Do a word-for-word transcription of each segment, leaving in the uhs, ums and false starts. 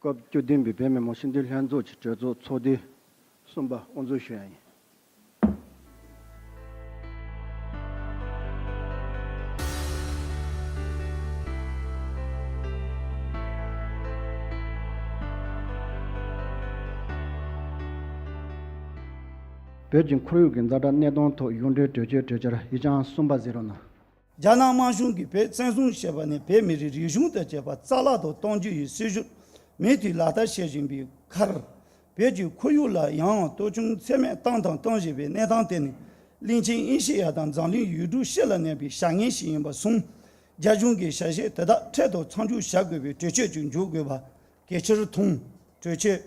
སྐབས་བཅུ་བདུན་པའི་བོད་མི་མང་སྤྱི་འཐུས་ལྷན་ཚོགས་ཀྱི་གྲོས་ཚོགས་ཚོགས་དུས་གསུམ་པ་དབུ་འཛུགས་ཞུ་ཡ་ཡིན། བོད་ཀྱི་ཁོར་ཡུག་གི་ཛ་དྲག་གནས་སྟངས་ཐོག་ཡོངས་འབྲེལ་གྲོས་ཆོད་གྲོས་འཆར་ཡིག་ཆ་གསུམ་པ་གཟིགས་རོགས་གནང་། རྒྱ་ནག་དམར་གཞུང་གིས་བོད་བཙན་བཟུང་བྱས་པ་ནས་བོད་མི་རིགས་རིག་གཞུང་དང་བཅས་པ་རྩ་བརླག་ཏུ་གཏོང་རྒྱུ་ཡི་སྲིད་ཇུས་མུ་མཐུད་ལག་བསྟར་བྱེད་བཞིན་པའི་ཁར། བོད་ཀྱི་ཁོར་ཡུག་ལ་ཡང་གཏོར་སྐྱོན་ཚད་མེད་བཏང་དང་གཏོང་བཞིན་པའི་གནས་སྟངས་དེ་ནི་གླིང་ཆེན་ཨེ་ཤེ་ཡ་དང་འཛམ་གླིང་ཡུལ་གྲུ་སྤྱི་ལ་གནོད་པའི་བྱ་ངན་ཞིག་ཡིན་པ་གསུངས། རྒྱ་གཞུང་གིས་བྱ་བཞག་དེ་དག་འཕྲལ་དུ་མཚམས་འཇོག་བྱ་དགོས་པའི་གྲོས་ཆོད་ཅིག་འཇོག་དགོས་པ་གལ་ཆེར་མཐོང་། གྲོས་ཆོད།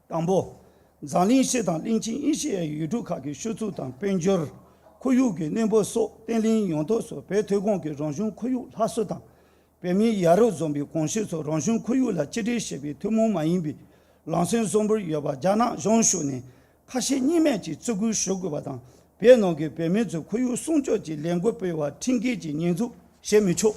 དང་པོ། འཛམ་གླིང་སྤྱི་དང་གླིང་ཆེན་ཨེ་ཤེ་ཡའི་ཡུལ་གྲུ་ཁག་གི་ཆུ་མཚོ་དང་དཔལ་འབྱོར། ཁོར་ཡུག་གི་གནས་བབ་སོགས་བརྟན་ལྷིང་ཡོང་ཐབས་སུ་བོད་མཐོ་སྒང་གི་རང་བྱུང་ཁོར་ཡུག་སླར་གསོ་དང་། བོད་མིའི་ཡ་རབས་འཛོམས་པའི་གོམས་གཤིས་སོགས་རང་བྱུང་ཁོར་ཡུག་ལ་གཅེས་སྤྲས་བྱེད་པའི་ཐུན་མོང་མ་ཡིན་པའི་ལམ་སྲོལ་གསོན་པོར་ཡོད་པ་རྒྱ་ནག་གཞུང་ཕྱོགས་ནས་ཁ་ཞེ་གཉིས་མེད་ཀྱིས་བརྩི་བཀུར་ཞུ་དགོས་པ་དང་། བོད་ནང་གི་བོད་མི་ཚོས་ཁོར་ཡུག་སྲུང་སྐྱོབ་ཀྱི་ལས་འགུལ་སྤེལ་བར་ཁྲིམས་འགལ་གྱི་ཉེས་འཛུགས་བྱེད་མི་ཆོག་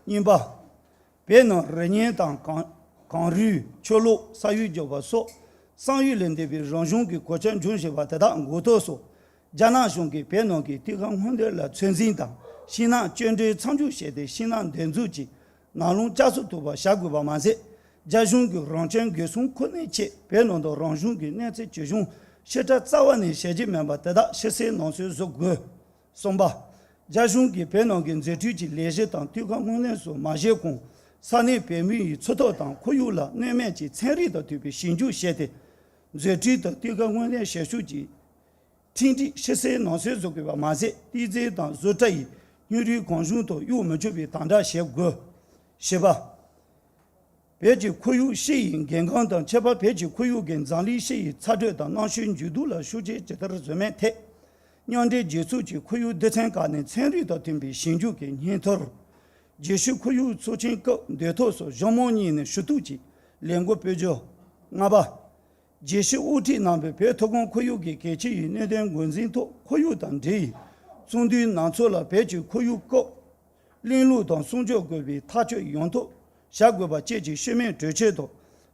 གཉིས་པ། བོད་ནང་རི་ཉིལ་དང་གངས་གངས་རུད། ཆུ་ལོག་ས་གཡོས་རྒྱག་པ་སོགས་བསམ་ཡུལ་ལས་འདས་པའི་རང་བྱུང་གི་གོད་ཆག་འབྱུང་བཞིན་པ་དེ་དག་འགོག་ཐབས་སུ། རྒྱ་ནག་གཞུང་གིས་བོད་ནང་གི་དུས་བཀག་སྔོན་འདོན་ལ་ཚོད་འཛིན་དང་། ཤིང་ནགས་གཅོད་འབྲེག་མཚམས་འཇོག་བྱས་ཏེ། ཤིང་ནགས་འདེབས་འཛུགས་ཀྱི་ནང་ལོགས་བསྐྱར་གསོ་ཐུབ་པ་བྱ་དགོས་པ་མ་ཟད། རྒྱ་གཞུང་གིས་རང་སྐྱོན་འགོག་སྲུང་ཁུངས་སྣེ་ཆེད་བོད་ནང་དུ་རང་བྱུང་གི་གནོད་འཚེ་ཇི་བྱུང་ཕྱིར་བསྒྲགས་རྩ་བ་ནས་བྱེད་ཀྱི་མེད་པ་དེ་དག་ཕྱིར་སེལ་ནང་གསོལ་བཟོ་དགོས། གསུམ་པ། རྒྱ་གཞུང་གིས་བོད་ནང་གི་འཛིན་སྐྲུན་གྱི་ལས་གཞི་དང་དུས་བཀག་སྔོན་ལེན་སོགས་མ་བྱས་གོང་ས་གནས་བོད་མི་ཡི་འཚོ་ཐབས་དང་ཁོར་ཡུག་ལ་གནོད་མེད་ཀྱི་ཚན་རིག་དང་མཐུན་པའི་ཞིབ་འཇུག་བྱས་ཏེ། འཛིན་སྐྲུན་དང་དུས་བཀག་སྔོན་ལེན་བྱེད་ཕྱོགས་ཀྱི་ཁྲིམས་སྒྲིག་ཕྱིར་སེལ་ནང་གསལ་བཟོ་དགོས་པ་མ་ཟད། ཏི་ཛེ་དང་བཟོ་གྲྭ་ཡི་སྙིང་རུས་གང་བྱུང་དུ་གཡུག་མི་ཆོག་པའི་དམ་དྲག་བྱེད་དགོས། བཞི་པ། བོད་ཀྱི་ཁོར་ཡུག་སྤྱི་ཡི་འགན་འཁུར་དང་ཁྱད་པར་བོད་ཀྱི་ཁོར་ཡུག་གིས་འཛམ་གླིང་སྤྱི་ཡི་ཚ་དྲོད་དང་གནམ་གཤིས་འགྱུར་ལྡོག་ལ་ཤུགས་རྐྱེན་ཇི་ལྟར་བཟོ་མིན་ཐད། མཉམ་འབྲེལ་རྒྱལ་ཚོགས་ཀྱི་ཁོར་ཡུག་སྡེ་ཚན་ཁག་ནས་ཚན་རིག་དང་མཐུན་པའི་ཞིབ་འཇུག་གི་སྙན་ཐོར། རྒྱལ་སྤྱིའི་ཁོར་ཡུག་ཚོགས་ཆེན་སྐབས་འདིར་ཐོག་སོགས་གཞུང་མང་གཉིས་ནས་ཞུ་གཏུག་གིས་ལས་འགུལ་སྤེལ་རྒྱུ། ལྔ་པ། རྒྱལ་སྤྱིའི་དབུ་ཁྲིད་རྣམ་པས་བོད་མཐོ་སྒང་ཁོར་ཡུག་གི་གལ་ཆེ་བའི་གནད་དོན་འགོ་འཛིན་ཐོག་ཁོར་ཡུག་དང་འབྲེལ་བའི་ཚོགས་འདུའི་ནང་ཚོགས་ལ་བོད་ཀྱི་ཁོར་ཡུག་སྐོར། གླེང་ལུགས་དང་སྲུང་སྐྱོབ་དགོས་པའི་ཐག་གཅོད་ཡོང་ཐབས་བྱ་དགོས་པ་བཅས་ཀྱི་ཤོག་མིའི་གྲོས་ཆོད་དུ།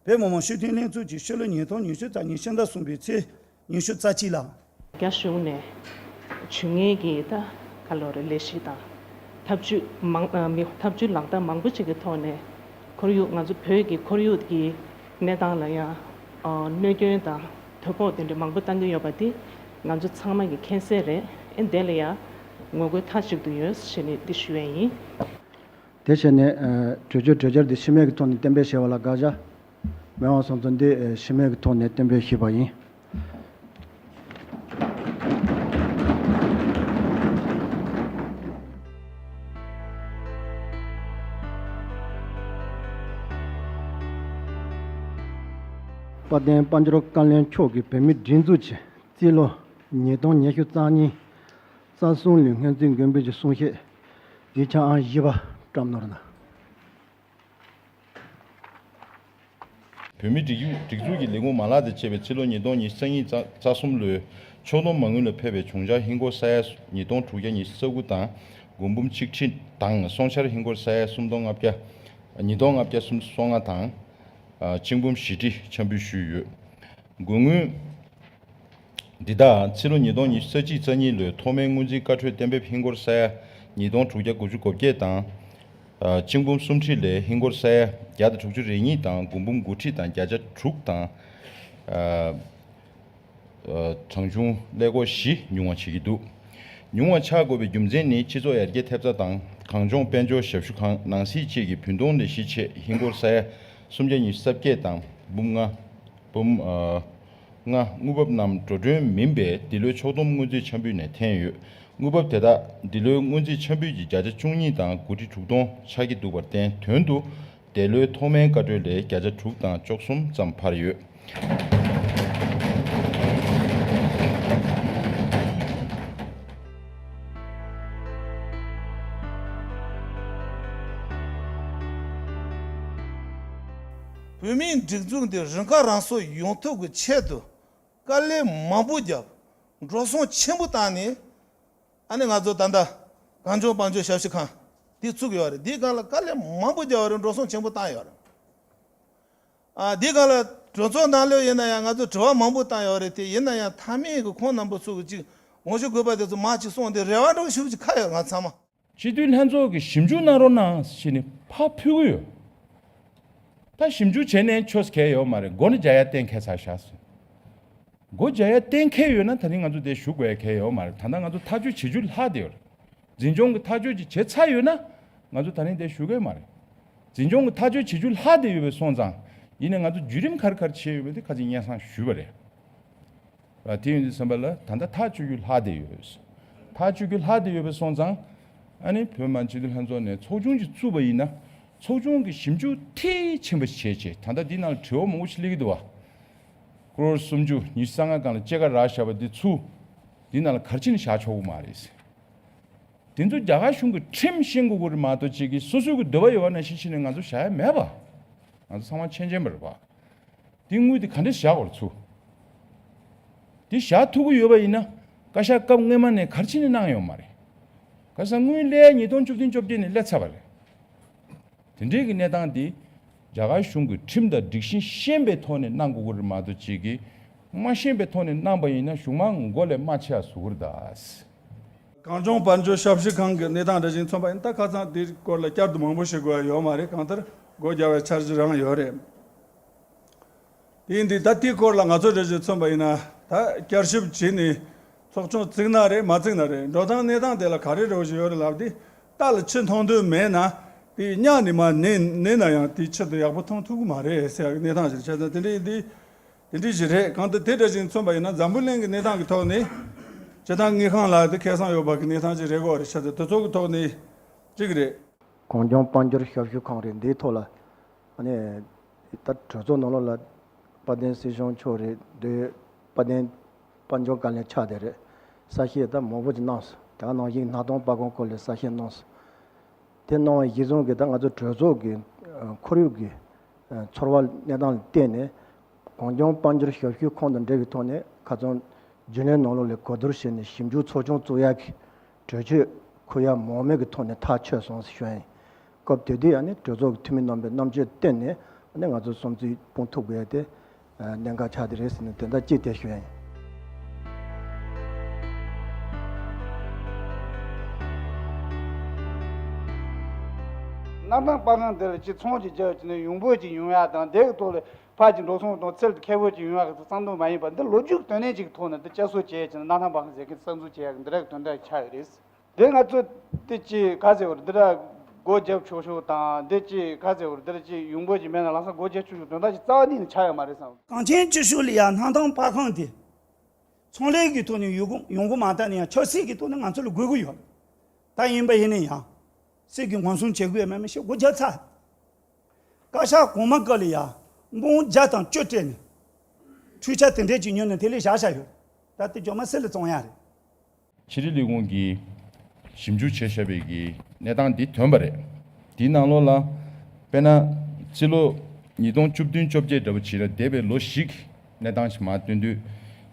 བོད་མི་མང་སྤྱི་འཐུས་ལྷན་ཚོགས་ཀྱིས་ཕྱི་ལོ་ཉིས་སྟོང་ཉི་ཤུ་རྩ་གཉིས་ཕྱི་ཟླ་གསུམ་པའི་ཚེས་ཉི་ཤུ་རྩ་གཅིག་ལ། རྒྱ་གཞུང་ནས་ཇུས་ངན་གྱི་ད་ག་ལོ་རེ་ལས་གཞི་དང་ཐབས་ཇུས་མང་ཨ་མི་ཐབས་ཇུས་ལག་བསྟར་མང་པོ་ཅིག་གི་ཐོག་ནས་ཁོར་ཡུག་ང་ཚོ་བོད་ཀྱི་ཁོར་ཡུག་གི་གནས་སྟངས་ལ་ཡང་ཨ་གནོད་སྐྱོན་དང་དོ་ཕོག་དེ་འདྲ་མང་པོ་བཏང་གི་ཡོད་པ་དེ་ང་ཚོ་ཚང་མ་གི་མཁྱེན་གསལ་རེད། ཨེ་དེ་ལ་ཡང་ངོ་རྒོལ་མཐའ་གཅིག་ཏུ་ཡོད་ཞེས་ནས་འདི་ཞུ་ཡས་ཡིན། དེ་བྱས་ནས་ཨ་གྲོས་ཆོད་གྲོས་འཆར་འདི་ཕྱི་མིག་གི་ཐོག་ནས་གཏན་འབེབས་བྱས་པ་ལ་དགག་བྱ་མེད་པ་སོང་ཙང་། འདི་ཨ་ཕྱི་མིག་གི་ཐོག་ནས་གཏན་འབེབས་ཞུས་པ་ཡིན། དཔལ་ལྡན་དཔལ་འབྱོར་བཀའ་བློན་མཆོག་གིས་བོད་མིའི་སྒྲིག་འཛུགས་ཀྱི་རྩིས་ལོ་ཉིས་སྟོང་ཉི་ཤུ་རྩ་གཉིས་རྩ་གསུམ་ལོའི་སྔོན་རྩིས་འགོད་འབུལ་གྱི་གསུང་བཤད་ཡིག་ཆ་ཨང་བཞི་པ་བཀྲམ་གནང་རོགས་གནང་། བོད་མིའི་སྒྲིག་འཛུགས་སྒྲིག་འཛུགས་ཀྱི་ལས་ཁུངས་མ་ལག་དང་བཅས་པའི་རྩིས་ལོ་ཉིས་སྟོང་ཉི་ཤུ་རྩ་གཉིས་རྩ་རྩ་གསུམ་ལོའི་ཕྱོགས་བསྡོམས་མ་དངུལ་ལ་ཕེབས་པའི་བྱུང་འཇགས་ཧིན་སྒོར་ས་ཡ་ཉིས་སྟོང་དྲུག་བརྒྱ་ཉི་ཤུ་རྩ་དགུ་དང་། སྒོར་འབུམ་ཆིག་ཁྲི་དང་སོང་ཆར་ཧིན་སྒོར་ས་ཡ་སུམ་སྟོང་ལྔ་བརྒྱ་ཉིས་སྟོང་ལྔ་བརྒྱ་སུམ་ཅུ་སོ་ལྔ་དང་། ཨ་གཅིག་འབུམ་བཞི་ཁྲི་འཆམ་འབུལ་ཞུས་ཡོད། དགོས་དངུལ་འདི་དག་ཕྱི་ལོ་ཉིས་སྟོང་ཉི་ཤུ་རྩ་གཅིག་རྩ་གཉིས་ལོའི་ཐོག་མའི་སྔོན་རྩིས་བཀའ་འཁྲོལ་གཏན་འབེབས་ཧིན་སྒོར་ས་ཡ་ཉིས་སྟོང་དྲུག་བརྒྱ་དགུ་བཅུ་གོ་བརྒྱད་དང་། ཨ་གཅིག་འབུམ་གསུམ་ཁྲི་ལས་ཧིན་སྒོར་ས་ཡ་བརྒྱ་དང་དྲུག་ཅུ་རེ་གཉིས་དང་། སྒོར་འབུམ་དགུ་ཁྲི་དང་བརྒྱ་ཆ་དྲུག་དང་། ཨ་ཨ་གྲངས་ཆུང་ཀླད་ཀོར་བཞི་ཉུང་བ་བྱེད་ཀྱི་འདུག་ཉུང་བ་ཆགས་དགོས་པའི་རྒྱུ་མཚན་ནི། སྤྱི་ཚོགས་ཡར་རྒྱས་ཐེབས་རྩ་དང་། གངས་ལྗོངས་དཔལ་འབྱོར་ཞབས་ཞུ་ཁང་ནང་སྲིད་བཅས་ཀྱི་བུན་གཏོང་ལས་གཞི་ཆེད་ཧིན་སྒོར་ས་ཡ་སུམ་བརྒྱ་ཉི་ཤུ་རྩ་བརྒྱད་དང་། འབུམ་ལྔ། འབུམ་ཨ་ལྔ་དངུལ་འབབ་རྣམས་འགྲོ་གྲོན་མིན་པའི་འདི་ལོའི་ཕྱོགས་བསྡོམས་སྔོན་རྩིས་འཆམ་འབུལ་ནས་འཐེན་ཡོད། དངུལ་འབབ་དེ་དག་འདི་ལོའི་སྔོན་རྩིས་འཆམ་འབུལ་གྱི་བརྒྱ་ཆ་བཅུ་གཉིས་དང་དགུ་ཁྲི་དྲུག་སྟོང་ཆགས་ཀྱི་འདུག་པར་བརྟེན། དོན་དུ་འདས་ལོའི་ཐོག་མའི་བཀའ་འཁྲོལ་ལས་བརྒྱ་ཆ་དྲུག་དང་བཅུ་གསུམ་ཙམ་འཕར་ཡོད། བོད་མིའི་སྒྲིག་འཛུགས་འདི་རང་ཁ་རང་གསོ་ཡོང་ཐབས་ཀྱི་ཆེད་དུ་དཀའ་ལས་མང་པོ་བརྒྱབ། འགྲོ་སོང་ཆེན་པོ་བཏང་ནས། ཨ་ནི་ང་ཚོ་ད་ལྟ་གངས་ལྗོངས་དཔལ་འབྱོར་ཞབས་ཞུ་ཁང་། དེ་བཙུགས་ཡོད་རེད། དེའི་སྒང་ལ་དཀའ་ལས་མང་པོ་བརྒྱབ་པ་རེད། འགྲོ་སོང་ཆེན་པོ་བཏང་ཡོད་རེད། ཨ་དེའི་སྒང་ལ་གྲོས་ཚོགས་ནང་ལོགས་ཡིན་ན་ཡང་ང་ཚོ་དྲི་བ་མང་པོ་བཏང་ཡོད་རེད། དེ་ཡིན་ན་ཡང་མཐའ་མའི་གི་ཁོང་རྣམ་པ་ཚོ་གི་ཅིག་འོས་ཤོག་དགོས་པ་དེ་ཚོ་མར་ཅིག་སོང་དེ་རེ་བ་འདྲ་ཞུ་ཅིག་ཁ་ཡོད་ང་ཚང་མ། སྤྱི་འཐུས་ལྷན་ཚོགས་ཀྱིས་ཞིབ་འཇུག་གནང་རོགས་གནང་ཞེས་ནས་ཕར་ཕུལ་གི་ཡོད། ད་ཞིབ་འཇུག་བྱས་ནས་ཆོས་གལ་ཡོད་མ་རེད། མགོ་ནས་རྒྱག་ཡ་གཏན་འཁེལ་ཚར་ཤག་ཟེར། མགོ་རྒྱག་ཡ་གཏན་འཁེལ་ཡོད་ན་ད་རིང་ང་ཚོ་དེ་ཞུ་དགོས་ཡ་གལ་ཡོད་མ་རེད། ད་ལྟ་ང་ཚོ་ཐག་གཅོད་བྱེད་རྒྱུ་ལྷག་བསྡད་ཡོད་རེད། འཛིན་སྐྱོང་གི་ཐག་གཅོད་ཅིག་བྱས་ཚར་ཡོད་ན་ང་ཚོ་ད་རིང་དེ་ཞུ་དགོས་མ་རེད། འཛིན་སྐྱོང་གི་ཐག་གཅོད་བྱེད་རྒྱུ་ལྷག་བསྡད་ཡོད་པའི་སོང་ཙང་ཡིན་ནའི་ང་ཚོ་བརྒྱུད་རིམ་ག་རེ་ག་རེ་བྱས་ཡོད་པ་དེ་ཁ་ཚིག་སྙན་སེང་ཞུས་པ་རེད། ལ་དེ་ཡིན་དུས་ཙམ་པ་ལ་ད་ལྟ་ཐག་གཅོད་རྒྱུ་ལྷག་བསྡད་ཡོད། ཐག་གཅོད་རྒྱུ་ལྷག་བསྡད་ཡོད་པའི་སོང་ཙང་ཨ་ནི་བོད་མི་མང་སྤྱི་འཐུས་ལྷན་ཚོགས་ནས་ཚོགས་ཆུང་ཅིག་བཙུགས་པ་ཡིན་ན་ཚོགས་ཆུང་གི་ཞིབ་འཇུག་མཐིལ་ཕྱིན་པ་ཞིག་བྱས་བྱས། ད་ལྟ་འདི་ནང་ལ་དྲི་བ་མང་པོ་ཞིག་སླེབས་ཀྱི་འདུག་བ། ཀོ་རོར་སུམ་ཅུ་ཉི་ཤུ་རྩ་ལྔ་སྒང་ལ་སྐྱེད་ཀ་རག་བཞག་པ་འདི་ཚུར་འདི་ནང་ལ་ག་རེ་བྱས་ནས་བཞག་ཆོག་གི་མ་རེད། དེ་ཚོ་རྒྱ་གར་གཞུང་གི་ཁྲིམས་ཤེས་དགོས་ཀྱི་རེད་མ་གཏོགས་ཅིག་གིས་སོ་སོའི་གི་འདོད་པ་ཡོད་པ་ནང་བཞིན་བྱས་ནས་ང་ཚོ་བཞག་ཡ་མེད་པ། ང་ཚོ་ཚང་མ་མཁྱེན་མཁྱེན་པ་རེད་པ། དེ་དངུལ་དེ་ག་འདྲས་བཞག་དགོས་རེད་ཚུར། དེ་བཞག་ཐུབ་ཀྱི་ཡོད་པ་ཡིན་ན་བཀའ་ཤག་སྐབས་སྔོན་མ་ནས་ག་རེ་བྱས་ནས་གནང་ཡོད་མ་རེད། ག་ས་དངུལ་སླེབས་ཉིས་སྟོང་བཅུ་བདུན་བཅོ་བརྒྱད་ནས་སླེབས་ཚར་བ་རེད། དེ་འདྲའི་གི་གནས་སྟངས་འདི་རྒྱ་གར་གཞུང་གི་ཁྲིམས་དང་སྒྲིག་གཞི་ཤེས་པའི་ཐོག་ནས་གནང་དགོས་ཀྱི་རེད་མ་གཏོགས་ཅིག་གིས་མ་ཤེས་པའི་ཐོག་ནས་གནང་པ་ཡིན་ན་གཞུག་མ་མགོ་ལས་རྨ་ཆེ་བ་བཟོ་གི་རེད་ད། གངས་ལྗོངས་དཔལ་འབྱོར་ཞབས་ཞུ་ཁང་གི་གནས་སྟངས་འདྲ་ཞིག་མཚོན་པ་ཡིན་ད་ཁ་སང་དེའི་སྐོར་ལ་བསྐྱར་དུ་མང་པོ་ཞིག་དགོས་ཡ་ཡོད་མ་རེད། གང་ལྟར་སྒོ་རྒྱག་པའི་འཆར་གཞི་རང་ཡོད་རེད། དེ་ཡིན་དུས་ད་དེའི་སྐོར་ལ་ང་ཚོ་འདྲ་ཞིག་མཚོན་པ་ཡིན་ན་ད་བསྐྱར་ཞིབ་བྱས་ནས་ཚོགས་ཆུང་བཙུགས་ན་རེད་མ་བཙུགས་ན་རེད། འགྲོ་སྟངས་གནས་སྟངས་དེ་ལ་ག་རེ་རེ་བ་ཞིག་ཡོད་རེད་ལབ་དུས་རྟ་ལ་ཆུ་འཐུང་འདོད་མེད་ན་དེ་གཉའ་ནས་མར་ནན་ནན་ན་ཡང་དེའི་ཆུ་དེ་ཡག་པོ་འཐུང་ཐུབ་ཀྱི་མ་རེད་ཟེར་ཡག་གི་གནས་སྟངས་ཞིག་བྱས་ཙང་དེ་འདྲ་ཡིན་དུས། དེ་འདྲ་ཞིག་རེད། གང་ལྟར་དེ་འདྲ་ཞིག་མཚོན་པ་ཡིན་ན་འཛམ་བུ་གླིང་གི་གནས་སྟངས་ཀྱི་ཐོག་ནས་སྤྱི་བཏང་དངུལ་ཁང་ལ་དེ་ཁེ་བཟང་ཡོད་པ་གི་གནས་སྟངས་ཅིག་རེད་གོ་རེད་ཤ་ཚ་དེ་ཚོ་གི་ཐོག་ནས་གཅིག་རེད། གངས་ལྗོངས་དཔལ་འབྱོར་ཞབས་ཞུ་ཁང་རེད། འདིའི་ཐོག་ལ་ཨ་ནི་ད་གྲོས་ཚོགས་ནང་ལོགས་ལ་དཔལ་ལྡན་སྲིད་སྐྱོང་མཆོག་རེད་འདི་དཔལ་ལྡན་དཔལ་འབྱོར་བཀའ་བློན་ཆགས་བསྡད་རེད། གསལ་བཤད་ད་མང་པོ་ཅིག་གནང་སོང་། དེ་ག་ནང་བཞིན་སྣར་ཐང་པར་ཁང་སྐོར་ལ་གསལ་བཤད་གནང་སོང་། དེ་གནང་བ་གཞིར་བཟུང་གིས་ད་ང་ཚོ་གྲོས་ཚོགས་ཀྱི་ཨ་ཁོར་ཡུག་གི་ཨ་ཚོར་བ་གནས་སྟངས་ལ་བརྟེན་ནས་གངས་ལྗོངས་དཔལ་འབྱོར་ཞབས་ཞུའི་ཁོངས་དང་འབྲེལ་བའི་ཐོག་ནས་ཁ་སང་རྒྱུན་ལས་ནང་ལོགས་ལ་གོ་བསྡུར་བྱས་ནས་ཞིབ་འཇུག་ཚོགས་ཆུང་བཙུགས་ཡག་གི་གྲོས་ཆོད་འཁུར་ཡག་མང་མོས་ཀྱི་ཐོག་ནས་ཐག་ཆོད་སོང་ཞུ་ཡ་ཡིན། སྐབས་དེ་དུས་ཨ་ནི་གྲོས་ཚོགས་ཀྱི་འཐུས་མི་རྣམ་པའི་རྣམ་དཔྱོད་བཏོན་ནས་ཨ་ནི་ང་ཚོ་བསམ་ཚུལ་སྤུངས་ཐུབ་དགོས་ཡ་དེ། གནད་འགག་ཆགས་བསྡད་རེད་ཟེར་ནས་དོན་དག་གཅིག་དེ་ཞུ་ཡ་ཡིན། སྣར་ཐང་པར་ཁང་དེ་ལ་ཅིག་ཚོང་ཅིག་རྒྱག་ཅིག་ནས་ཡོང་འབོད་ཅིག་ཡོང་ཡ་དང་དེ་གི་ཐོག་ལ་ཕར་ཅིག་འགྲོ་སོང་དང་ཚུར་ཁེ་པོ་ཅིག་ཡོང་ཡ་གི་བསམ་བློ་མ་ཡིན་པ་འདི་ལོ་རྒྱུས་དོན་གནད་ཅིག་ཐོག་ནས་འདི་བསྐྱར་གསོ་བྱས་ཅིག་ནས་སྣར་ཐང་པར་ཁང་ཟེར་མཁན་བཙུགས་འཛུགས་བྱས་ཡ་གི་འདི་ར་གི་དོན་དག་ཆགས་ཡོད་རེད། དེ་ང་ཚོ་དེ་ཅི་ག་ཟེར་བ་རེད། འདི་འདྲ་སྒོ་རྒྱབ་ཆོག་ཆོག་དང་། འདི་ཅི་ག་ཟེར་བ་རེད། འདི་འདྲ་ཅི་ཡོང་སྒོ་ཅིག་མེད་ན་ལམ་སང་སྒོ་རྒྱབ་ཆོག་ཆོག་དོན་དག་ཅིག་རྩ་བ་ནས་ནི་ཆགས་ཡོད་མ་རེད་བསམ། གངས་ཅན་སྐྱིད་གཤོངས་ལ་ཡ་སྣར་ཐང་པར་ཁང་དེ་ཚོང་ལས་ཀྱི་ཐོག་ནས་ཡོང་སྒོ་ཡོང་སྒོ་མ་བཏང་ནས་ཡང་ཆབ་སྲིད་ཀྱི་ཐོག་ནས་ང་ཚོ་ལ་དགོས་ཀྱི་ཡོད་རེད། ད་ཡིན་པ་ཡིན་ན་ཡང་སྲིད་ཀྱི་ངོ་སྲུང་བྱེད་དགོས་ཡ་མེད་མི་ཞིག་སྒོ་རྒྱབ་ཚར། བཀའ་ཤག་གོང་མ་སྐབས་ལ་ཡ་འབུམ་བརྒྱ་དང་བཅུ་སྤྲད་ནས་འཕྲུལ་ཆས་དེ་འདྲས་ཅིག་ཉོས་ནས་དེ་ལས་བཞག་བཞག་ཡོད། ད་དེ་ཇོ་མ་སི་ལ་བཙོང་ཡ་རེད། ཕྱི་དྲིལ་ལས་ཁུངས་ཀྱིས་ཞིབ་འཇུག་བྱས་བཞག་པའི་གི་གནས་སྟངས་འདི་ཐོན་པ་རེད། དེའི་ནང་ལོགས་ལ་དཔེར་ན་སྤྱི་ལོ་ཉིས་སྟོང་བཅུ་བདུན་བཅོ་བརྒྱད་འདྲ་པོ་བྱས་ན་འདས་པའི་ལོ་བཞི་གི་གནས་སྟངས་ཤིག་མར་སྟོན་དུས།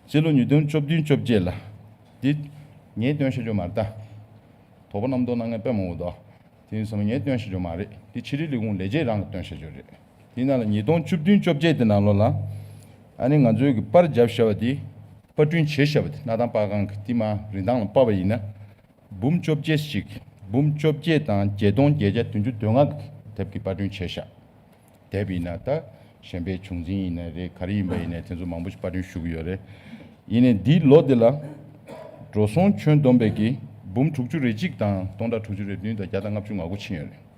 སྤྱི་ལོ་ཉིས་སྟོང་བཅུ་བདུན་བཅོ་བརྒྱད་ལ་འདི་ངས་སྟོན་བཞག་རྒྱུ་མ་རེད་ད། དོགས་པ་རྣམ་རྟོག་གནང་མཁན་དཔེ་མང་པོ་འདུག་དེ་ཡིན་ཙང་ངས་སྟོན་བཞག་རྒྱུ་མ་རེད། འདི་ཕྱི་དྲིལ་ལས་ཁུངས་ལས་བྱེད་རང་གིས་སྟོན་བཞག་རྒྱུ་རེད། དེའི་ནང་ལ་ཉིས་སྟོང་བཅུ་བདུན་བཅོ་བརྒྱད་དེ་ནང་ལོགས་ལ་ཨ་ནི་ང་ཚོའི་གི་པར་བརྒྱབ་བཞག་པ་དེ། པར་སྐྲུན་བྱས་བཞག་པ་དེ་སྣར་ཐང་པར་ཁང་གི་དེ་མར་རིན་ཐང་ལ་དཔག་པ་ཡིན་ན། འབུམ་བཅོ་བརྒྱད་ཅིག་འབུམ་བཅོ་བརྒྱད་དང་བརྒྱད་སྟོང་བརྒྱད་བརྒྱ་བདུན་ཅུ་དོན་ལྔ་གི་དེབ་ཀྱི་པར་སྐྲུན་བྱས་བཞག་དེབ་ཡིན་ན་ད་གཞན་པའི་བྱུང་འཛིན་ཡིན་ན་རེད། ག་རེ་ཡིན་པ་ཡིན་ན་དེ་ཚོ་མང་པོ་ཞིག་པར་སྐྲུན་ཞུ་གི་ཡོད་རེད། ཡིན་ནའི་འདིའི་ལོ་འདི་ལ་འགྲོ་སོང་ཁྱོན་བསྡོམས་པའི་གི་འབུམ་དྲུག་ཅུ་རེ་གཅིག་དང་སྟོང་ཕྲག་དྲུག་ཅུ་རེ་བདུན་དང་བརྒྱ་དང་ལྔ་བཅུ་ང་དགུ་ཕྱིན་ཡོད་རེད།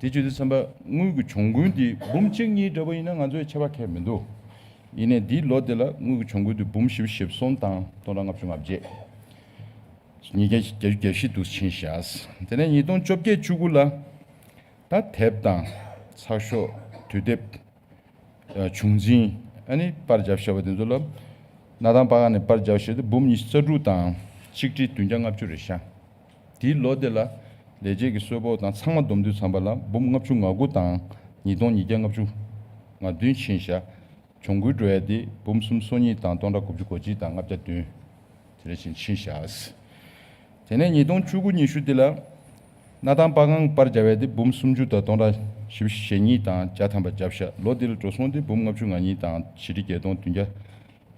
དེ་བྱེད་དུས་ཙམ་པ་དངུལ་གྱི་གྱོང་གུན་དེ་འབུམ་གཅིག་གཉིས་འདྲ་པོ་ཡིན་ན་ང་ཚོས་ཆད་པ་ཁེལ་མི་འདུག་ཡིན་ནའི་འདིའི་ལོ་འདི་ལ་དངུལ་གྱི་གྱོང་གུན་དེ་འབུམ་བཞི་བཅུ་ཞེ་གསུམ་དང་སྟོང་ཕྲག་ལྔ་བཅུ་ང་བརྒྱད། ཉིས་བརྒྱ་བརྒྱད་ཅུ་གྱ་བཞི་དུ་ཕྱིན་བཞག་དེ་ནས་ཉིས་སྟོང་བཅོ་བརྒྱད་བཅུ་དགུ་ལ་ད་དེབ་དང་ཚགས་ཤོག་དུས་དེབ། བྱུང་འཛིན་ཨ་ནི་པར་བརྒྱབ་བཞག་པ་དེ་ཚོ་ལ། སྣར་ཐང་པར་ཁང་ནས་པར་བརྒྱབ་བཞག་དེ་འབུམ་ཉི་ཤུ་རྩ་དྲུག་དང་ཆིག་ཁྲི་བདུན་བརྒྱ་ལྔ་བཅུ་རེད་ཤག་དེའི་ལོ་དེ་ལ་ལས་བྱེད་ཀྱི་གསོལ་ཕོགས་དང་ཚང་མ་བསྡོམས་དུས་ཙམ་པ་ལ་འབུམ་ལྔ་བཅུ་ང་དགུ་དང་ཉིས་སྟོང་ཉིས་བརྒྱ་ལྔ་བཅུ་ང་བདུན་ཕྱིན་ཤག་གྱོང་གུན་འགྲོ་ཡ་དེ་འབུམ་སུམ་ཅུ་སོ་གཉིས་དང་སྟོང་ཕྲག་དགུ་བཅུ་གོ་གཅིག་དང་ལྔ་བརྒྱ་བདུན་དེ་འདྲ་ཞིག་ཕྱིན་ཤག་དེ་ནས་ཉིས་སྟོང་བཅུ་དགུ་ཉི་ཤུ་དེ་ལ་ གནའ་ཐང་པར་ཁང་པར་བརྒྱབ་པ་དེ་འབུམ་སུམ་ཅུ་དང་སྟོང་ཕྲག་བཞི་བཅུ་ཞེ་གཉིས་དང་བརྒྱ་ཐམ་པ་བརྒྱབ་ཤག་ལོ་འདི་ལ་འགྲོ་སོང་དེ་འབུམ་ལྔ་བཅུ་ང་གཉིས་དང་ཆིག་ཁྲི་བརྒྱད་སྟོང་བདུན་བརྒྱ་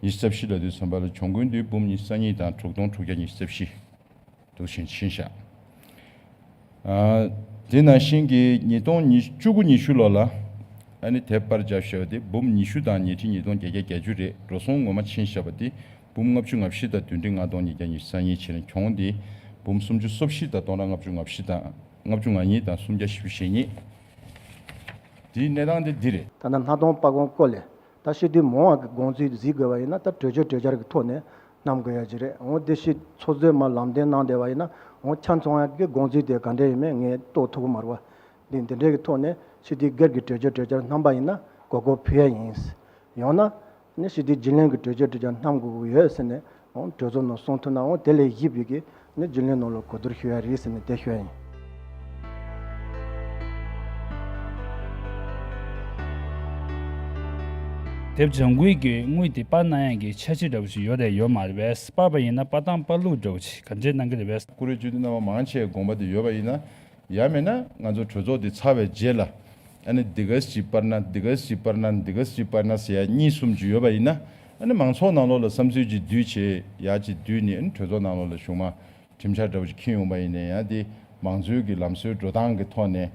ཉི་ཤུ་རྩ་བཞི་ལ་དུས་ཙམ་པ་ལ་གྱོང་གུན་དེ་འབུམ་ཉི་ཤུ་རྩ་གཉིས་དང་དྲུག་སྟོང་དྲུག་བརྒྱ་ཉི་ཤུ་རྩ་བཞི། འདུག་ཕྱིན་ཕྱིན་བཞག་ཨ། དེ་ནང་བཞིན་གྱི་ཉིས་སྟོང་བཅུ་དགུ་ཉི་ཤུ་ལོ་ལ། ཨ་ནི་དེབ་པར་བརྒྱབ་བཞག་པ་དེ་འབུམ་ཉི་ཤུ་དང་ཉིས་ཁྲི་ཉིས་སྟོང་བརྒྱད་བརྒྱ་བརྒྱད་ཅུ་རེད། འགྲོ་སོང་ངོ་མ་ཕྱིན་བཞག་པ་དེ་འབུམ་ལྔ་བཅུ་ང་བཞི་དང་བདུན་ཁྲི་ལྔ་སྟོང་ཉིས་བརྒྱ་ཉི་ཤུ་རྩ་གཉིས་བྱས་ནས་གྱོང་དེ་འབུམ་སུམ་ཅུ་སོ་བཞི་དང་སྟོང་ཕྲག་ལྔ་བཅུ་ང་བཞི་དང་ལྔ་བཅུ་ང་གཉིས་དང་སུམ་བརྒྱ་བཞི་བཅུ་ཞེ་གཉིས། དེའི་གནས་སྟངས་དེ་འདི་རེད། ད་ནི་གནའ་སྟོང་པར་ཁང་སྐོར་ལས། ད་ཕྱི་དུས་མང་བ་གི་དགོངས་ཚུལ་གཟིགས་དགོས་པ་ཡིན་ན་ད་གྲོས་ཆོད་གྲོས་འཆར་གྱི་ཐོག་ནས་བསྣམ་དགོས་ཡ་ཅིག་རེད། འོ་དེ་ཕྱི་ཚོགས་གཙོས་མར་ལམ་སྟོན་གནང་བསྡད་པ་ཡིན་ན་འོ་ཆ་ཚང་ཡ་གི་དགོངས་ཚུལ་དེ་ག་འདྲ་ཡིན་མིན་ངས་རྟོགས་ཐུབ་ཀྱི་མ་རེད་བ། འདི་འདི་འདྲའི་གི་ཐོག་ནས་ཕྱི་དུས་སྒེར་གྱི་གྲོས་ཆོད་གྲོས་འཆར་བསྣམས་པ་ཡིན་ན་གོ་སྐབས་ཕུལ་ཡ་ཡིན། ཡང་ན་ནི་ཕྱི་དུས་རྒྱུན་ལས་ཀྱི་གྲོས་ཆོད་གྲོས་འཆར་བསྣམ་དགོས་ཀྱི་ཡོད་ཟེར་ནས་འོ་གྲོས་ཚོགས་ནང་གསུང་ཐུབ་ན་འོ་དེ་ལས་གཞི་བྱས་ཀྱི་ནི་རྒྱུན་ལས་ནང་ལ་གོ་བསྡུར་ཞུ་ཡ་རེད་ཟེར་ནས་དེ་ཞུ་ཡ་ཡིན། དེབ་ལྗང་ཁུའི་གི་དངུལ་དེ་པར་གནང་ཡག་གི་འཆར་གཞི་འདྲ་པོ་ཞིག་ཡོད་དེ་ཡོད་མ་རེད་པས། པར་པ་ཡིན་ན་པར་སྟངས་པར་ལུགས་འདྲ་པོ་ཞིག་ག་འདྲས་གནང་གི་རེད་པས། ཀུ་རེ་བཅུད་དེ་རྣམ་པ་མང་ཆེ་དགོངས་པ་དེ་ཡོད་པ་ཡིན་ན་ཡང་མིན་ན་ང་ཚོ་གྲོས་ཚོགས་དེ་ཚར་བའི་རྗེས་ལ་ཨ་ནི་འདི་ག་ཞིག་པར་ན་འདི་ག་ཞིག་པར་ན་འདི་ག་ཞིག་པར་ན་ཟེར་ཡ་གཉིས་གསུམ་ཅིག་ཡོད་པ་ཡིན་ན་ཨ་ནི་མང་ཚོགས་ནང་ལོགས་ལ་བསམ་ཚུལ་ཅིག་བསྡུས་བྱས་ཡ་ཅིག་བསྡུས་ནས་ཨ་ནི་གྲོས་ཚོགས་ནང་ལོགས་ལ་གཞུག་མ། ཁྲིམས་འཆར་འདྲ་བོ་ཞིག་འཁྱེར་ཡོང་པ་ཡིན་ན་ཡང་དེ་མང་གཙོའི་གི་ལམ་སྲོལ་འགྲོ་སྟངས་ཀྱི་ཐོག་ནས་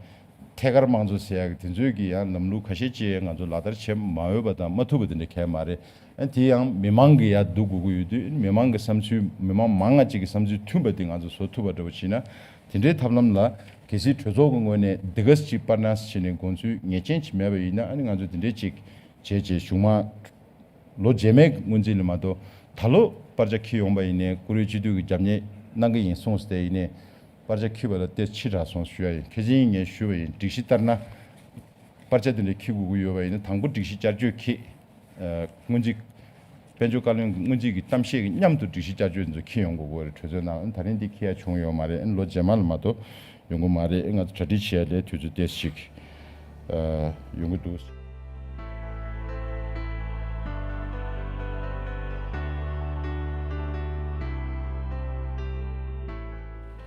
ཐད་ཀར་དམངས་གཙོ་ཟེར་ཡག་གི་དེ་ཚོའི་གི་ཡང་ལམ་ལུགས་ཁ་ཤས་ཅིག་ང་ཚོ་ལག་བསྟར་བྱེད་མ་འོས་པ་དང་མ་ཐུབ་པ་དེ་འདྲ་གང་ཡང་མ་རེད། ཨ་དེ་ཡང་མི་མང་གི་ཡར་བསྡུ་དགོས་ཀྱི་ཡོད་དུས་མི་མང་གི་བསམ་ཚུལ་མི་མང་མང་ང་ཅིག་གི་བསམ་ཚུལ་མཐུན་པ་དེ་ང་ཚོ་བཟོ་ཐུབ་པ་འདྲ་བོ་བྱས་ན་དེ་འདྲའི་ཐབས་ལམ་ལ་གལ་སྲིད་གྲོས་ཚོགས་ཀྱི་ངོས་ནས་འདི་ག་ཅིག་པར་ན་བྱས་ནས་དགོངས་ཚུལ་ངེས་ཅན་ཅིག་མེད་པ་ཡིན་ན་ཨ་ནི་ང་ཚོ་དེ་འདྲའི་ཅིག་བྱས་རྗེས་གཞུག་མ། ལོ་རྗེས་མའི་སྔོན་རྩིས་ལ་མ་གཏོགས་ད་ལོ་པར་ཆ་འཁྱེར་ཡོང་པ་ཡིན་ནའི་ཀུ་རེ་སྤྱི་འཐུས་ཀྱི་རྒྱབ་གཉེར་གནང་གི་ཡིན་གསུངས་ཏེ་ཡིན་ནའི་པར་ཆ་འཁྱེར་བ་ལ་ཏོག་ཙམ་ཕྱི་དྲགས་སོང་ཞུ་ཡ་ཡིན། ཁ་སང་ངས་ཞུས་པ་ཡིན། སྒྲིག་གཞི་ལྟར་ན་པར་ཆ་དེ་འདྲ་འཁྱེར་དགོས་ཀྱི་ཡོད་པ་ཡིན་ན་དང་པོ་སྒྲིག་གཞི་བསྐྱར་བཅོས་འཁྱེར། སྔོན་རྩིས། དཔལ་འབྱོར་བཀའ་བློན་གྱི་སྔོན་རྩིས་ཀྱི་གཏམ་བཤད་ཀྱི་མཉམ་དུ་སྒྲིག་གཞི་བསྐྱར་བཅོས་འདི་ཚོ་འཁྱེར་ཡོང་དགོས་ཀྱི་རེད། གྲོས་ཚོགས་ནང་ད་རིང་འདི་འཁྱེར་ཡ་བྱུང་ཡོད་མ་རེད། ལོ་རྗེས་མ་ལ་མ་གཏོགས། ཡོང་གི་མ་རེད། ང་ཚོ་གྲ་སྒྲིག་བྱེད་ཡ་ལས་དུས་ཚོད་ཏོག་ཙམ་ཞིག་ཨ། ཡོང་གི་འདུག་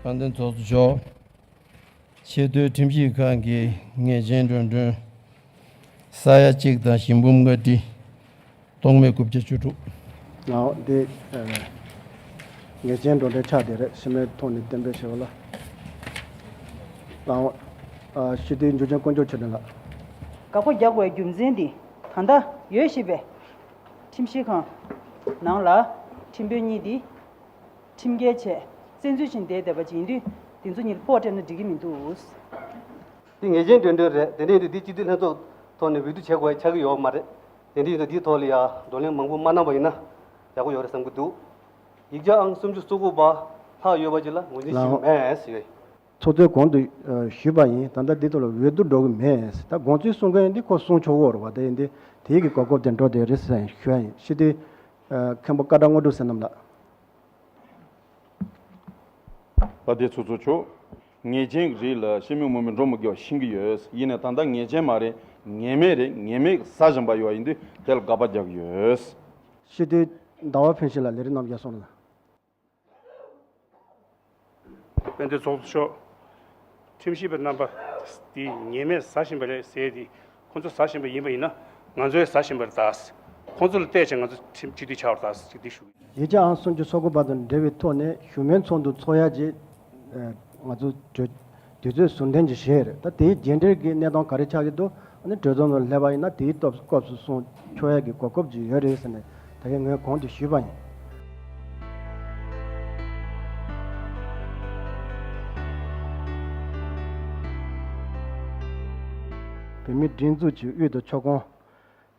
དཔལ་ལྡན་ཚོགས་གཙོ་མཆོག་ཆེས་མཐོའི་ཁྲིམས་ཞིབ་ཁང་གི་ངེས་ཅན་འགྲོ་གྲོན་ས་ཡ་གཅིག་དང་ཞིང་འབུམ་ལྔ་ཁྲི། སྟོང་མེད་དགུ་བརྒྱ་བཅུ་དྲུག་ལའོ། འདི་ངེས་ཅན་འགྲོ་གྲོན་ཆག་དེ་རེད། ཕྱི་མའི་ཐོག་ནས་གཏན་འབེབས་བྱས་པ་ལ། ལའོ། སྤྱི་འཐུས་འཇུ་ཆེན་དཀོན་མཆོག་ཆོས་སྒྲོན་ལགས། དགག་པ་རྒྱག་དགོས་པའི་རྒྱུ་མཚན་འདི་ད་ལྟ་ཡོད་ཞེས་པའི་ཁྲིམས་ཞིབ་ཁང་ནང་ལ་ཁྲིམས་དཔོན་གཉིས་འདི། ཁྲིམས་འགལ་བྱས་བཙན་འཛུལ་བྱས་བསྡད་བསྡད་པ་ཅིག་ཡིན་དུས་དེ་ཚོ་གཉིས་ལ་ཕོགས་སྤྲད་ན་འགྲིག་གི་མི་འདུག་འདི་ངེས་ཅན་འགྲོ་གྲོན་རེད། དེ་འདྲ་ཡིན་དུས་འདི་སྤྱི་འཐུས་ལྷན་ཚོགས་ཐོག་ནས་འོས་བསྡུ་བྱེད་དགོས་ཡ་ཆགས་ཀྱི་ཡོད་མ་རེད། དེ་འདྲ་ཡིན་དུས་འདིའི་ཐོག་ལ་ཡ་བགྲོ་གླེང་མང་པོ་མ་གནང་བ་ཡིན་ན་ཡག་པོ་ཡོད་རེད་བསམ་གྱི་འདུག་ཡིག་ཆ་ཨང་སུམ་ཅུ་སོ་དགུ་པ་ལྷག་ཡོད་པ་ཅིག་ལ་ངོས་འཛིན་ཞུ་གི་མེད་ཟེར་བས། ཚོགས་གཙོས་གོང་དུ་ཞུས་པ་ཡིན། ད་ལྟ་འདི་ཐོག་ལ་འོས་བསྡུ་འགྲོ་གི་མེད། ད་དགོངས་ཚུལ་གསུང་མཁན་འདི་ཁོ་གསུང་ཆོག་གི་རེད་བ། དེ་ཡིན་དུས་དེའི་གི་གོ་སྐབས་དེ་འགྲོ་བསྡད་རེད་ཟེར་ཞུ་ཡ་ཡིན། སྤྱི་འཐུས་མཁན་པོ་ཀ་བྲག་དངོས་གྲུབ་བསོད་ནམས་ལགས། དཔལ་ལྡན་ཚོགས་གཙོ་མཆོག་ངེས་ཅན་གྱི་རིགས་ལ་ཤི་མི་མོ་མི་འགྲོ་མི་དགེ་བ་ཤེས་ཀྱི་ཡོད། ཡིན་ནའི་ད་ལྟ་ངེས་ཅན་མ་རེད། ངེས་མེད་རེད། ངེས་མེད་ཟ་བཞིན་པ་ཡོད་ཡིན་དུས་དེ་ལ་དགག་པ་རྒྱག་གི་ཡོད། སྤྱི་འཐུས་ཟླ་བ་ཕུན་ཤིང་ལགས་ལས་རིམ་རྣམས་བརྒྱ་སོང་ལ། དཔལ་ལྡན་ཚོགས་གཙོ་མཆོག་ཁྲིམས་ཞིབ་པ་རྣམ་པ་འདི་ངེས་མེད་ཟ་བཞིན་པ་རེད་ཟེར་ཏེ་ཁོ་ཚོ་ཟ་བཞིན་པ་ཡིན་པ་ཡིན་ན་ང་ཚོས་ཟ་བཞིན་པ་རེད་ད། ཁོ་ཚོ་ལ་བལྟས་བྱས་ང་ཚོ་ཁྲིམས་སྤྱི་འཐུས་ཆགས་པ་རེད་ད་ཅེས་འདི་ཞུ་གི་ཡོད། ཡིག་ཆ་ཨང་སུམ་ཅུ་སོ་དགུ་པ་དང་འབྲེལ་བའི་ཐོག་ནས་བཞུགས་མོལ་ཚོགས་འདུ་འཚོགས་ཡ་ཅིག་ང་ཚོ་གྲོས་དུས་ཚོད་ཟུར་འཐེན་ཅིག་བྱས་རེད། ད་དེའི་རྗེས་འབྲེལ་གྱི་གནས་སྟངས་ག་རེ་ཆགས་ཀྱི་འདུག་ཨ་ནི་གྲོས་ཚོགས་ནང་སླེབས་པ་ཡིན་ན་དེའི་སྐབས་སྐབས་སུ་གསུང་ཆོག་ཡ་གི་གོ་སྐབས་ཅིག་ཡོད་རེད་ཟེར་ནས་ད་གིན་ངས་གོང་དུ་ཞུས་པ་ཡིན། བོད་མིའི་སྒྲིག་འཛུགས་ཀྱི་དབུས་དང་ཕྱོགས་ཁོངས་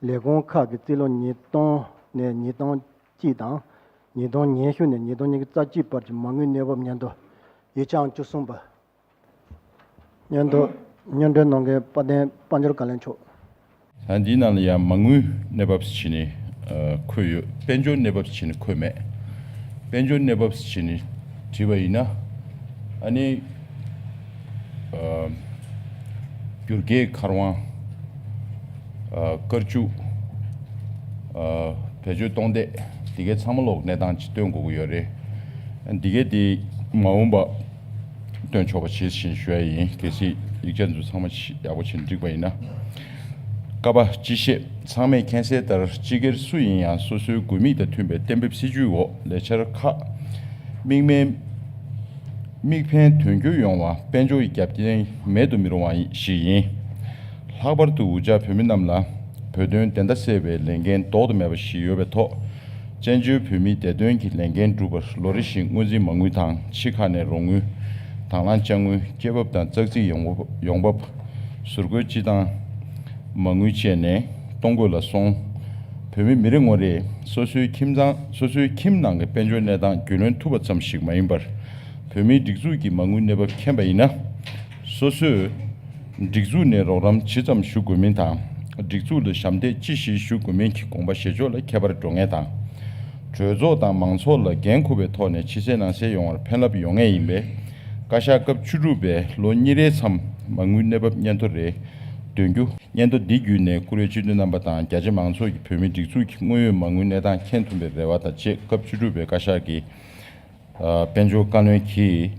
ལས་ཁུངས་ཁག་གི་རྩིས་ལོ་ཉིས་སྟོང་ནས་ཉིས་སྟོང་གཅིག་དང་། ཉིས་སྟོང་ཉི་ཤུ་ནས་ཉིས་སྟོང་ཉི་ཤུ་རྩ་གཅིག་བར་གྱི་མ་དངུལ་གནས་བབ་སྙན་ཐོ། ཡིག་ཆ་ཨང་བཅུ་གསུམ་པ། སྙན་ཐོ་སྙན་སྒྲོན་གནང་མཁན་དཔལ་ལྡན་དཔལ་འབྱོར་བཀའ་བློན་མཆོག་ད་འདིའི་ནང་ལ་ཡང་མ་དངུལ་གནས་བབ་ཟེར་བྱས་ནས་ཨ་འཁོད་ཡོད། དཔལ་འབྱོར་གནས་བབ་ཟེར་བྱས་ནས་འཁོད་མེད། དཔལ་འབྱོར་གནས་བབ་ཟེར་བྱས་ནས་བྲིས་པ་ཡིན་ན་ཨ་ནི་ཨ་བསྒྱུར་རྒྱལ་མཁར་དབང་། ཨ་དཀར་ཆུ། ཨ་བེད་སྤྱོད་གཏོང་འདེད་འདི་གའི་ཚང་མ་ལོག་གནས་སྟངས་ཅིག་སྟོན་དགོས་ཀྱི་ཡོད་རེད། འདི་གའི་དེ་མ་འོངས་པ་ སྟོན་ཆོག་པ་བྱེད་བཞིན་ཞུ་ཡ་ཡིན། གལ་སྲིད་ཡིག་ཆ་འདི་ཚོ་ཚང་མ་ཡག་པོ་བྱས་ནས་འགྲིག་པ་ཡིན་ན། ཀ་པ་སྤྱི་བཤད། ཚང་མས་མཁྱེན་གསལ་ལྟར་སྤྱི་སྒེར་སུ་ཡིན་ཡང་སོ་སོའི་དགོས་དམིགས་དང་མཐུན་པའི་གཏན་འབེབས་སྲིད་ཇུས་འོག་ལས་འཆར་ཁག་དམིགས་མེད་དམིགས་ཕན་དོན་འཁྱོལ་ཡོང་བ་དཔལ་འབྱོར་གྱི་རྒྱབ་རྟེན་མེད་དུ་མི་རུང་བ་ཞིག་ཡིན། ལྷག་པར་དུ་འུ་ཅག་བོད་མི་རྣམས་ལ་བོད་དོན་བདེན་མཐའ་གསལ་བའི་ལས་འགན་ལྡོག་ཏུ་མེད་པ་ཞིག་ཡོད་པའི་ཐོག་བཙན་བྱོལ་བོད་མིའི་བདེ་དོན་གྱི་ལས་འགན་སྒྲུབ་པར་ལོ་རེ་བཞིན་སྔོན་རྩིས་མ་དངུལ་དང་ཕྱི་ཁ་ནས་རོགས་དངུལ། དང་བླངས་དཔྱ་དངུལ། སྐྱེད་འབབ་དང་ཙག་ཙིག་ཡོང་འབབ། ཡོང་འབབ། ཟུར་བཀོལ་སྤྱི་བཏང་མ་དངུལ་བཅས་ནས་གཏོང་དགོས་ལ་སོང་། བོད་མི་མི་རེ་ངོ་རེས་སོ་སོའི་ཁྱིམ་ཚང་། སོ་སོའི་ཁྱིམ་ནང་གི་དཔལ་འབྱོར་གནས་སྟངས་རྒྱུས་ལོན་ཐུབ་པ་ཙམ་ཞིག་མ་ཡིན་པར། བོད་མིའི་སྒྲིག་འཛུགས་ཀྱི་མ་དངུལ་གནས་བབ་མཁྱེན་པ་ཡིན་ན། སོ་སོས་སྒྲིག་འཛུགས་ནས་རོགས་རམ་ཇི་ཙམ་ཞུ་དགོས་མིན་དང་། སྒྲིག་འཛུགས་ལ་ཞབས་འདེགས་ཅི་ཞིག་ཞུ་དགོས་མིན་གྱི་དགོངས་པ་བཞེས་ཕྱོགས་ལ་ཁྱད་པར་འགྲོ་ངེས་དང་། གྲོས་ཚོགས་དང་མང་ཚོགས་ལ་འགན་འཁུར་བའི་ཐོག་ནས་ཕྱི་གསལ་ནང་གསལ་ཡོང་བར་ཕན་རླབས་ཡོང་ངེས་ཡིན་པས། བཀའ་ཤག་སྐབས་བཅུ་དྲུག་པས་ལོ་གཉིས་རེའི་མཚམས་མ་དངུལ་གནས་བབ་སྙན་ཐོ་རེ་འདོན་རྒྱུ། སྙན་ཐོ་འདི་བརྒྱུད་ནས་བཀུར་འོས་སྤྱི་འཐུས་རྣམ་པ་དང་རྒྱ་ཆེ་མང་ཚོགས་ཀྱིས་བོད་མིའི་སྒྲིག་འཛུགས་ཀྱི་དངོས་ཡོད་མ་དངུལ་གནས་སྟངས་མཁྱེན་ཐུབ་པའི་རེ་བ་དང་བཅས། སྐབས་བཅུ་དྲུག་པའི་བཀའ་ཤག་གི་ཨ། དཔལ་འབྱོར་བཀའ་བློན་གྱིས་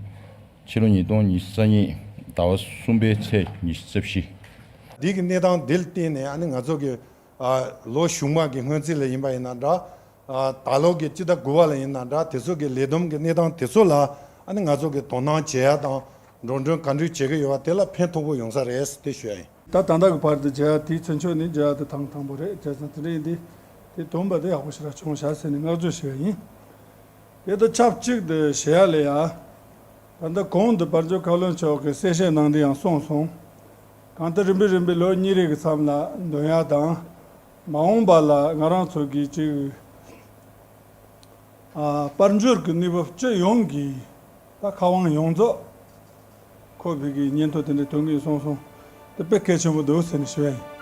ཕྱི་ལོ་ཉིས་སྟོང་ཉི་ཤུ་རྩ་གཉིས་ཟླ་བ་གསུམ་པའི་ཚེས་ཉི་ཤུ་རྩ་བཞི། འདི་གི་གནས་སྟངས་འདི་ལ་བརྟེན་ནས་ཨ་ནི་ང་ཚོ་གི་ཨ། ལོ་གཞུག་མ་གི་སྔོན་རྩིས་ལ་ཡིན་པ་ཡིན་ན་འདྲ། ཨ། ད་ལོ་གི་སྤྱི་ཟླ་དགུ་པ་ལ་ཡིན་ན་འདྲ། དེ་ཚོ་གི་ལས་བསྡོམས་ཀྱི་གནས་སྟངས་དེ་ཚོ་ལ་ཨ་ནི་ང་ཚོ་གི་དོ་སྣང་བྱེད་ཡ་དང་འགྲོ་གྲོན་ག་འདྲ་བྱེད་ཀྱི་ཡོད་པ་དེ་ལ་ཕན་ཐོགས་པོ་ཡོང་ས་རེད་ཟེར་དེ་ཞུ་ཡ་ཡིན། ད་ད་ལྟ་གི་བར་དུ་བྱ་ཡ་དེའི་ཚུན་ཆད་ནི་བྱ་ཡ་དེ་དང་དང་པོ་རེད། བྱས་ཙང་དེ་འདྲ་ཡིན་དུས་དེ་བསྡོམས་པ་དེ་ཡག་པོ་ཞེ་དྲག་བྱུང་ཤག་ཟེར་ནས་བསྔགས་བརྗོད་ཞུ་ཡ་ཡིན། དེ་དང་ཆབས་ཅིག་ཏུ་ཞུ་ཡ་ལ་ཡ། ད་ལྟ་གོང་དུ་དཔལ་འབྱོར་བཀའ་བློན་མཆོག་གིས་གསལ་བཤད་གནང་དུས་ཡང་གསུངས་སོང་། གང་ལྟར་རིམ་པས་རིམ་པས་ལོ་གཉིས་རེ་གི་མཚམས་ལ་འདོན་ཡ་དང་། མ་འོངས་པ་ལ་ང་རང་ཚོ་གི་ཅིག་ཨ། དཔལ་འབྱོར་གྱི་གནས་བབ་སྤྱི་ཡོངས་ཀྱི་ད་ཁ་དབང་ཡོངས་རྫོགས་ཁོ་བོད་ཀྱི་སྙན་ཐོ་དེ་འདྲ་ཐོན་གྱི་སོང་སོང་དེ་དཔེ་གལ་ཆེན་པོ་འདུག་ཟེར་ནས་ཞུ་ཡ་ཡིན།